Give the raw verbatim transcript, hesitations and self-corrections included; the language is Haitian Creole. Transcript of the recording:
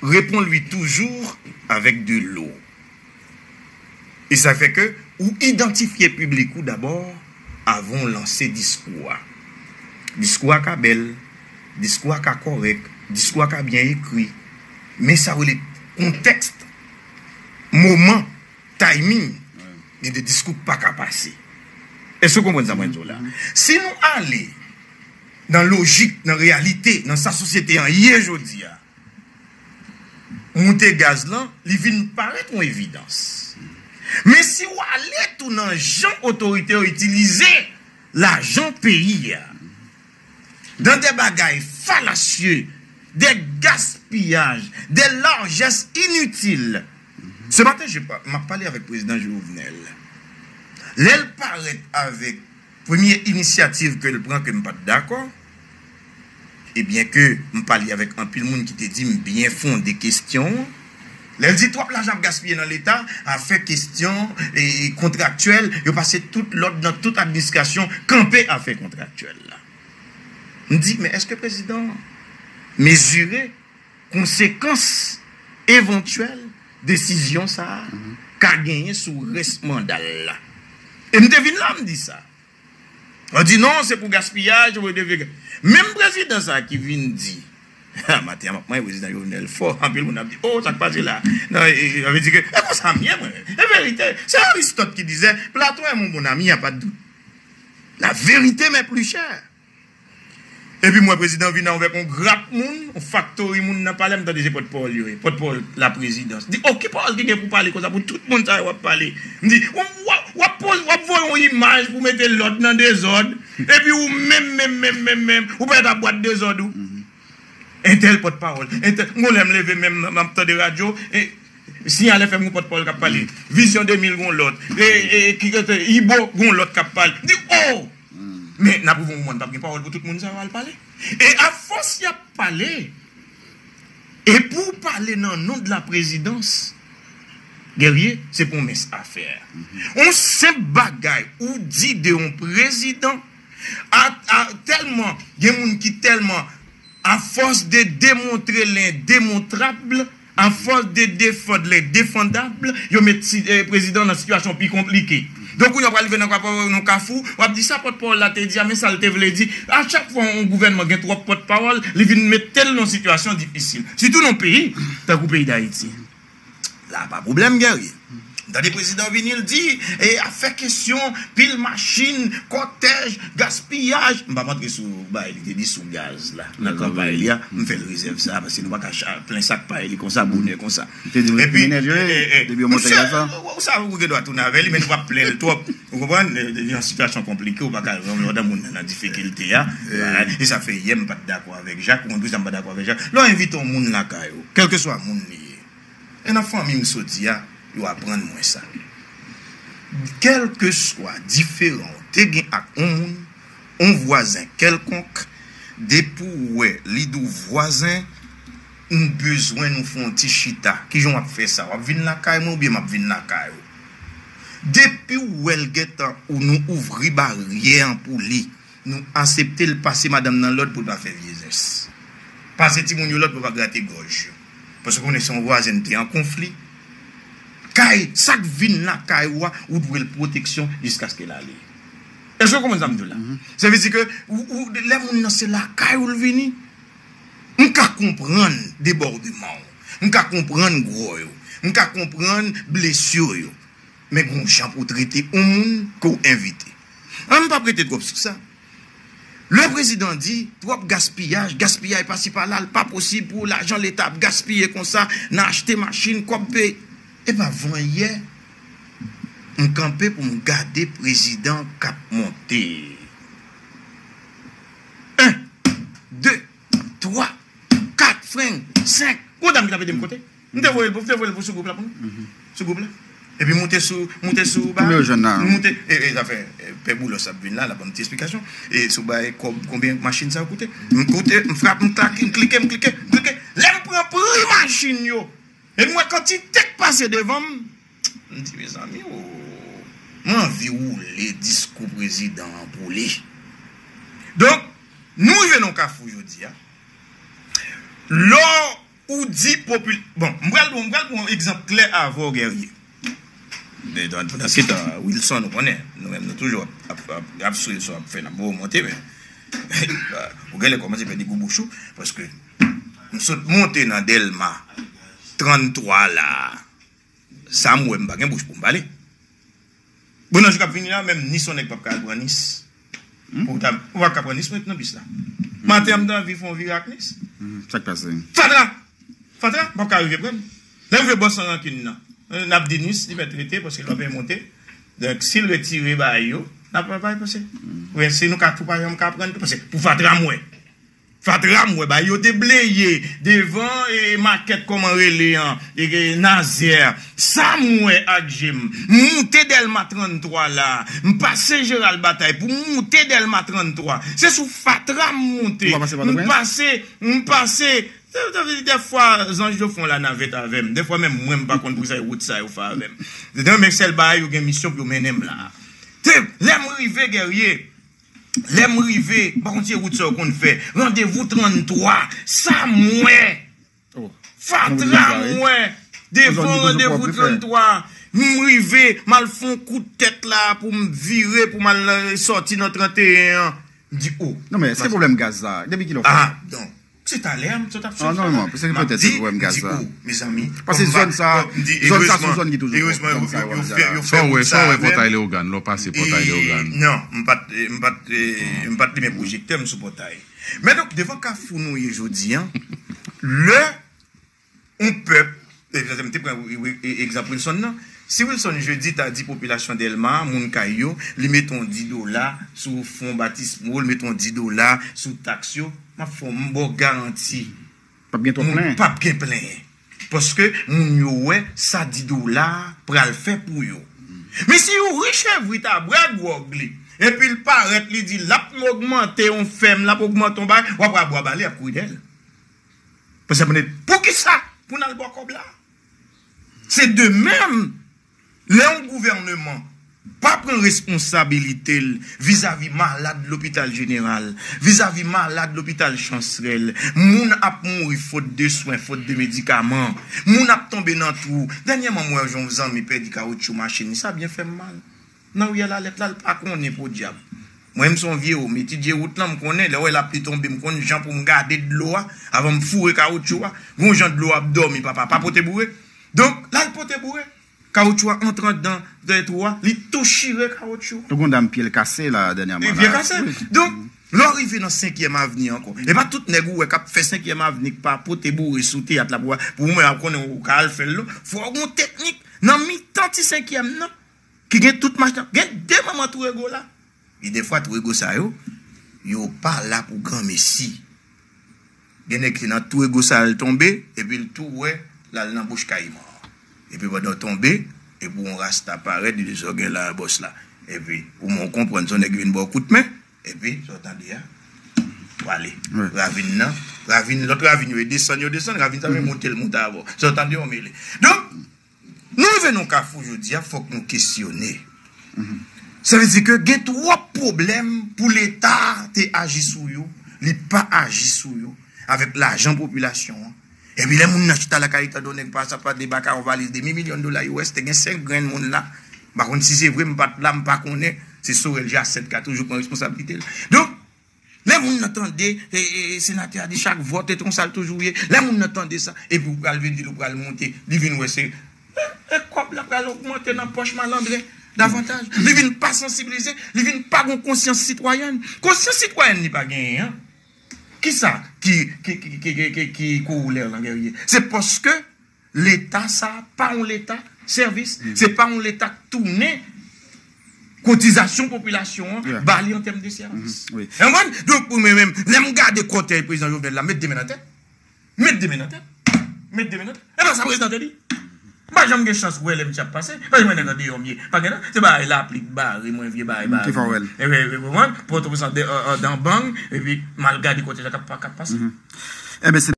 Réponds-lui toujours avec de l'eau. E sa fè ke ou idantifye piblik ou dabò avan w lanse diskou a. Diskou a ka bèl, diskou a ka kòrèk, diskou a ka byen ekri, men sa rele kontèks, moman, timing, gen de diskou k pa ka pase. Èske w konprann sa mwen di w la? Si nou ale nan lojik, nan reyalite, nan sa sosyete an ye jodi a, moute gaz lan, li vin parèt yon evidans. Men si w ale tou nan jan otorite yo itilize lajan peyi a, dans des bagages fallacieux, des gaspillages, des largesses inutiles. Ce matin, je, m ap pale avèk prezidan Jovenel. Lè l parèt avèk premye inisyativ ke l pran ke m pa t dakò, e byen ke m pale avèk anpil moun ki te di m byen fonde kesyon an. Lè l di twòp lajan ap gaspiye nan Leta, afè kesyon e, e kontraktyèl, yo pase tout lòd nan tout administrasyon, kanpe afè kontraktyèl la. M di, men èske prezidan mezire konsekans evantyèl desizyon sa a ka genyen sou rès manda l la? E m te vin la, m di sa. Yo di non, se pou gaspiyaj, se pou devye. Menm prezidan sa a ki vin di, maten an, m ap manyen prezidan Jovenel fò, anpil moun ap di, oh, sa k pase la? Non, e, e, sa vle di ke, e konsa m ye, mwen. E verite, c'est Aristote qui disait, Platon est mon bon ami, y a pas de doute. La vérité m'est plus chère. Epi m wè prezidan vin avèk yon grap moun, yon faktori moun nan palè, m tande se pòtpawòl yo ye, pòtpawòl laprezidans. Di, oh, ki pawòl ki gen pou pale konsa pou tout moun sa yo ap pale? M di, w, w, w ap poz, w ap voye yon imaj pou mete lòd nan dezòd, epi ou menm, menm, menm, menm, menm, ou pèt ap bwat dezòd ou. Entèl pòtpawòl, entèl, m gon lè m leve menm, m ap tande radyo, e, Sinyal F M gon pòtpawòl k ap pale, Vizyon de mil gon lòt, e, e, ki, e, Ibo gon lòt k ap pale. M di, oh! Men, n ap rive yon moman, n p ap gen pawòl pou tout moun sa yo al pale. E afòs y ap pale, e pou w pale nan non de la prezidans, Guerrier, se pwomès a fè. Yon senp bagay ou di de yon prezidan, a, a, tèlman, gen moun ki tèlman, afòs de demontre lendemontrab, afòs de defann lendefandab, yo met si, eh, prezidan nan sitiyasyon pi konplike. Donk, kounye a w pral rive nan, nan kafou, w ap di sa pòtpawòl la te di a, men sa l te vle di. A chak fwa yon gouvènman gen twòp pòtpawòl, li vin mete l nan sitiyasyon difisil. Sitou nan peyi, tankou peyi Dayiti. La pa pwoblèm, Guerrier. M tande prezidan vini, l di, e, afè kesyon pil machin, kòtèj, gaspiyaj. M p ap antre sou bagay li te di sou gaz la, nan kanpay li a. M fè l rezèv sa a, paske nou pa ka cha-, plen sak pay li konsa, bonè konsa. Li te di m kriminèl yo ye, depi yo monte gaz la. Ou sa, ou gen dwa tounen avè li, men nou p ap plen l twòp. Ou konprann? Li nan sitiyasyon konplike, ou pa ka rann lòd moun nan nan difikilte a. E sa fè yè m pa t dakò avèk Jak, ou konn poukisa m pa dakò avèk Jak. Lè w envite yon moun lakay ou, kèlkeswa moun li ye, e nan fanmi m soti a, yo aprann mwen sa. Kèlkeswa diferan w te gen ak yon moun, yon vwazen kèlkonk, depi w wè li di w vwazen, m bezwen nou fè yon ti chita. Kijan w ap fè sa? W ap vin lakay mwen oubyen m ap vin lakay ou? Depi w wè l gentan ou nou ouvri baryè an pou li, nou asepte l pase madanm nan lòd pou l pa fè vye zès. Pase timoun yo lòd pou pa grate gòj yo. Paske w konnen se yon vwazen te an konfli. Kay, sa k vin lakay ou a, ou dwe l pwoteksyon jiskaske l ale. Èske w konprann sa m di w la? Sa vle di ke ou, ou, lè moun nan se lakay ou l vini, m ka konprann debòdman w, m ka konprann gwòy ou, m ka konprann blesi w yo. Men gon jan pou w trete yon moun ke w envite. An, m p ap rete twòp sou sa. Lè prezidan di, twòp gaspiyaj, gaspiyaj pasi pala, l pa posib pou lajan leta ap gaspiye konsa, nan achte machin, kòb peyi. Epa, avan yè, m kanpe pou m gade prezidan k ap monte. En, de, twa, kat, frenk, senk. Gon dam ki t ap ede m konte. M te voye l pou, m te voye l pou sou gwoup la pou nou. Sou gwoup la. Epi moute sou, moute sou ba. Konbyen yo jwenn la? Moute, e, e, zafè, e, pè Boulos ap vin la, l ap ban m ti esplikasyon. E sou bay kòb, konbyen machin sa yo koute. M koute, m frape, m klake, m klike, m klike, m klike. Lè m pran pri machin yo, e m wè kantite k pase devan m, m di, mezanmi, o, m anvi woule diskou prezidan an pou li. Donk, nou rive nan kafou jodi a. Lè w Ou di popil... Bon, m pral, m pral pran yon egzanp klè avè w, Guerrier. Pandan se tan, Wilson, ou konnen, nou menm, nou toujou ap, ap, ap, ap sou rezo ap fè, n ap voye monte, men ou genlè kòmanse pèdi gou bouch ou, paske m sot monte nan Dèlma tranntwa la. Sa m wè, m pa gen bouch pou m pale. Bon, nan jou k ap vini la, menm Nis, yon nèg p ap ka al pran Nis. Pou ta, ou p ap ka pran Nis, mwen nan bis la. Maten an, m te anvi fè yon vire ak Nis. Sa k pase? Fatra! Fatra, m p ap ka rive pran l. Lè m rive bò San Rankin nan, n ap di Nis, li mèt rete, paske lè w ap monte. Donk, si l retire bagay yo, n ap bay pase. Wi, si nou ka tou pa janm ka pran, paske pou fatra, m wè. Fatra, m wè bagay yo debleye devan, e, makèt kòman rele an, e, e, Nazè. Sa m wè ak je m. M moute Dèlma tranntwa la. M pase Jeral Batay pou m moute Dèlma tranntwa. Se sou fatra m moute. Ou pa pase Pòtoprens? M pase, m pase. Dèfwa, zanj yo fè yon lanavèt avè m. Dèfwa, menm mwen, m pa konn poukisa wout sa yo fè avè m. Men sèl bagay, yo gen misyon pou yo mennen m la. Te, lè m rive, Guerrier, Lè m rive, m pa konn si se wout sa yo konn fè. Randevou tranntwa, sa m wè. Fatra m wè. Devan randevou tranntwa, m rive, m al fè yon kout tèt la pou m vire, pou m al, euh, sòti nan tranteyen an. M di, o. Non, men èske pwoblèm gaz la, depi kilè w fè? Ah, non. Se talè a m sot ap chèche la. Non, non, non, se petèt se pwoblèm gaz la. Mezanmi, paske zòn sa, zòn sa se yon zòn ki toujou pwòp. Erezman, yo fè, yo fè wout sa avè m. Sa w wè Pòtay Leyogàn, lè w pase Pòtay Leyogàn? Non, m pa t, m pa t, m pa t limen pwojektè m sou Pòtay. Men donk, devan kafou nou ye jodi a, lè yon pèp, e, m te pran, e, e, egzanp Wilson nan. Si Wilson jodi ta di popilasyon Dèlma, moun kay yo, li mete yon dis dola sou fon batismo, li mete yon dis dola sou taks yo, m ap fè w, m ba w garanti. P ap gen twòp plenyen. P ap gen plenyen. Paske moun yo wè sa dis dola a pral fè pou yo. Men si yon rich evri ta bwè gwòg li, epi l parèt, li di l ap ogmante yon fèm, l ap ogmante yon bagay, w ap wè bwa bale ap kouri dèyè l. Paske moun di, poukisa pou n al ba w kòb la? Se de menm, lè yon gouvènman pa pran responsabilite l vizavi malad lopital jeneral, vizavi malad lopital Chansrèl, moun ap mouri fot de swen, fot de medikaman, moun ap tonbe nan twou. Dènyèman, mwen wè yon zanmi pèdi kawotchou machin li, sa byen fè m mal. Nan riyèl alèt la, l pa konnen podyab. Mwen, m se yon vye om, m etidye wout lan, m konnen, lè w wè lapli tonbe, m konn jan pou m gade dlo a, avan m foure kawotchou a. Gon jan dlo ap dòmi, papa, pa pote boure. Donk, l al pote boure. Kawotchou a antre anndan twou a, li tou chire kawotchou. Tou gon dam pye l kase la dènyèman la. Pye kase. Donk, lè w rive nan Senkyèm Avni ankò, e pa tout nèg ou wè k ap fè Senkyèm Avni k pa pote boure sou teyat la pou, pou ou menm ap konnen ou ka al fè l non. Fò w gon teknik nan mitan ti Senkyèm nan. Ki gen tout machin, gen de manman twou ego la. E dèfwa twou ego sa yo, yo pa la pou granmesi. Gen nèg ki nan twou ego sa l tonbe, epi l tou wè l al nan bouch kayiman an. Epi pandan w tonbe, epi yon rasta parèt, li di sa w gen la bòs la. Epi ou menm w konprann se yon nèg ki vin ba w kout men, epi sa w tande a, w ale. Ravin nan, ravin, lòt ravin yo, e desann yo desann, ravin sa menm monte l monte avè w. Sa w tande w mele. Donk, Nou rive nan kafou jodi a, fòk nou kesyone. Sa vle di ke gen twòp pwoblèm pou Leta te aji sou yo, li pa aji sou yo, avèk lajan popilasyon an. Epi lè moun nan chita lakay li, tande yon nèg pa sa pa debake ak yon valiz demi milyon dola U S, te gen senk grenn moun la. M pa konn si se vre, m pa t la, m pa konnen. Se Sorel Jacinthe ka toujou pran responsablite l. Donk, Lè moun nan tande, e, e, e, senatè a di chak vòt, e konsa l toujou ye. Lè moun nan tande sa, epi ou pral vin di l ou pral monte, li vin wè se, e, e kòb la pral ogmante nan pòch malandren davantaj. Li vin pa sansibilize, li vin pa gon konsyans sitwayèn. Konsyans sitwayèn li pa genyen an. Kisa ki, ki, ki kowolè lan Guerrier? Se paske Leta sa a pa yon Leta sèvis, se pa yon Leta k tounen kotizasyon popilasyon an ba li an tèm de sèvis. Ou konprann? Donk, ou menm, menm, lè m gade kòtèj prezidan Jovenel la, met de men nan tèt. Met de men nan tèt. Met de men nan tèt. E pa sa prezidan te di. M pa janm gen chans wè lè misye ap pase. Pa janm wè nèg andeyò m ye. Pa gen nan. Se bagay lapli k bare mwen, vye bagay bare mwen. Ki fè w wè l? E, e, e, ou konprann? Pòtoprens an, an, andan bang, epi m al gade kòtèj la k ap, k ap pase. Enben, se